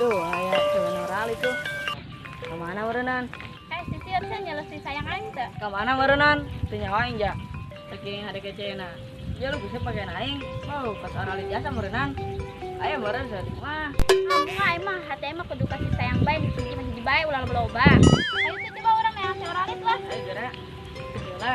Tuh, aya cewek noral itu. Kemana meureunan? Eh, sisir sia nyelesi sayang aing teu? Kemana meureunan? Teu nyawa aing ja. Saking hade kecena. Ya lu bisa pakai aing. Oh, pas oralit jasa meureunan. Aya meureun saeutik mah. Ampun aing mah hati aing mah kudu kasih sayang bae hiji mah hiji bae ulah loba-loba. Ayo tuh coba urang neang si oralit lah. Ayo geura. Gila.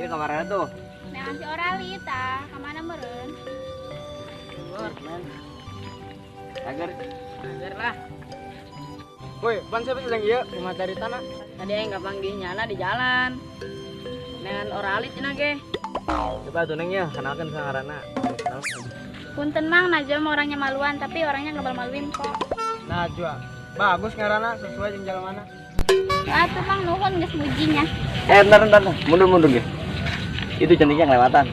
Iya kemarin tuh. Neangan si oralit tah, ka mana meureun? Men. Agar Agar lah. Woi, pan siapa sedang ieu? Rumah cari tanah. Tadi aing kapanggih nyana di jalan. Dengan oralit cenah ge. Coba tuh neng ya, kenalkan sama ngaranna. Punten Mang, Najwa mah orangnya maluan, tapi orangnya nggak maluin kok. Najwa. Bagus ngaranna sesuai jeung jalan mana. Atuh Mang nuhun geus mujinya. Eh, bentar, bentar, mundur, mundur ge. Itu cantiknya kelewatan.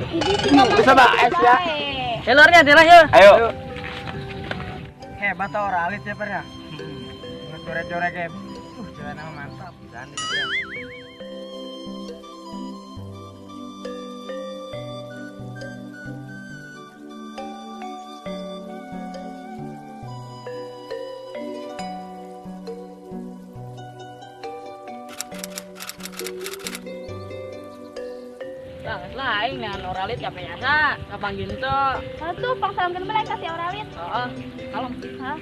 Bisa, Pak, es ya. Telurnya telah ya. Ayo. Hebat tau oralit ya, Per ya. Ngecore-core kayak jalan nama mantap. Cantik ya. Banget lah aing dengan oralit capek jasa, kapanggih teu. Atuh pang salamkeun bae ka si oralit. Heeh, kalem. Hah?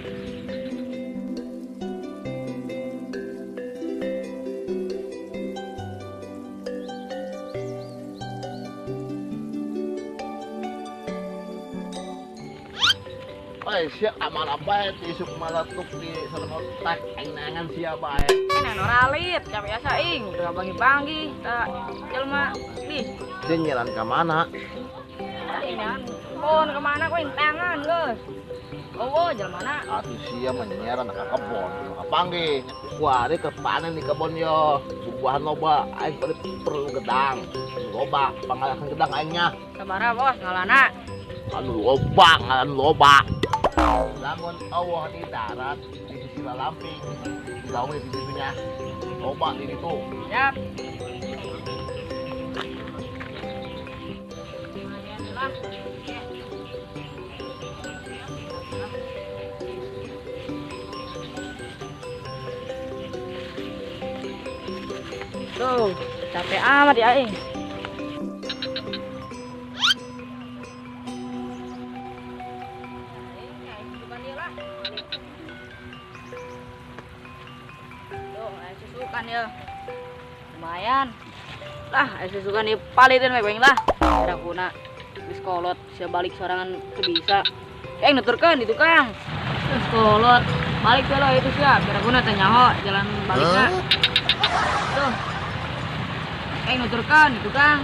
Oi, siap amal apa ya, isuk malatuk di salam otak, aing nangan siapa ya. Dengan oralit capek jasa aing, udah panggih-panggih, tak jelema di. Dia nyelan ke mana? Ini kebon kemana kau tangan geus. Oh, jalan mana? Atuh sia mah nyeran ka kebon, ka panggih. Kuari kepanen di kebon yo. Buahan loba, aing bari perlu gedang. Loba, pangalakan gedang aingnya. Sabaraha bos ngalana? Anu loba, ngalan loba. Lamun Allah di darat di sisi lamping, di gawe di situnya. Loba di situ. Siap. Tuh, capek amat ya aing. Tuh, aing susukan ya. Lumayan. Lah, aing susukan ieu palitin we aing lah. Kira kuna geus kolot, sia balik sorangan teu bisa. Aing nuturkeun di tukang. Geus kolot, balik we lah itu sia, kira kuna teh nyaho jalan balikna. Tuh. Aing nuturkeun di tukang.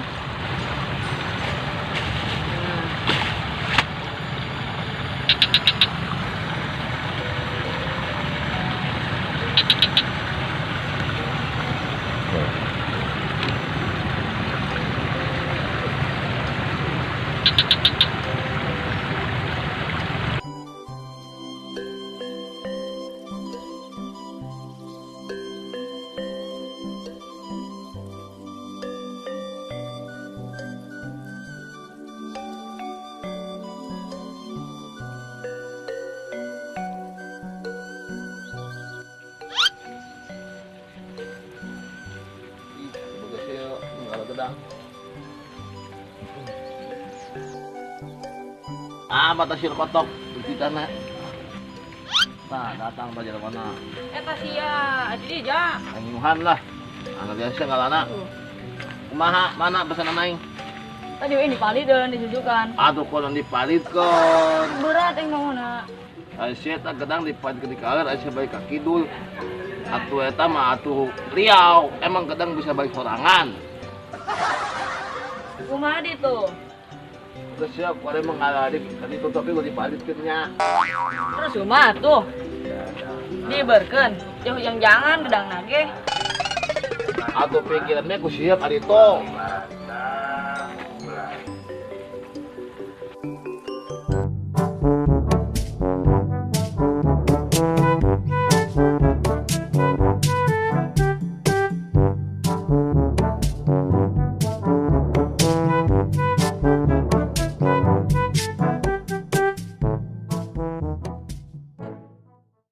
Nah. Ah, mata sir kotok di tanah. Nah, datang belajar mana? Eta sia, jadi ja. Anjuhan lah. Anak biasa ngalana. Kumaha, mana pesanan aing? Tadi ini dipalidkeun disusukan. Aduh, konon dipalidkeun. Berat aing mauna. Ai sia eta gedang dipalidkeun di kaler, ai sia balik ka kidul. Atuh eta mah atuh Riau, emang gedang bisa balik sorangan. Kumaha ditu? Terus siap, kore mengalami tadi tutup tapi dipalidkeun nya. Terus kumaha tuh? Diberkeun, jauh yang jangan gedang nage. Atuh pikirannya ku siap ari itu.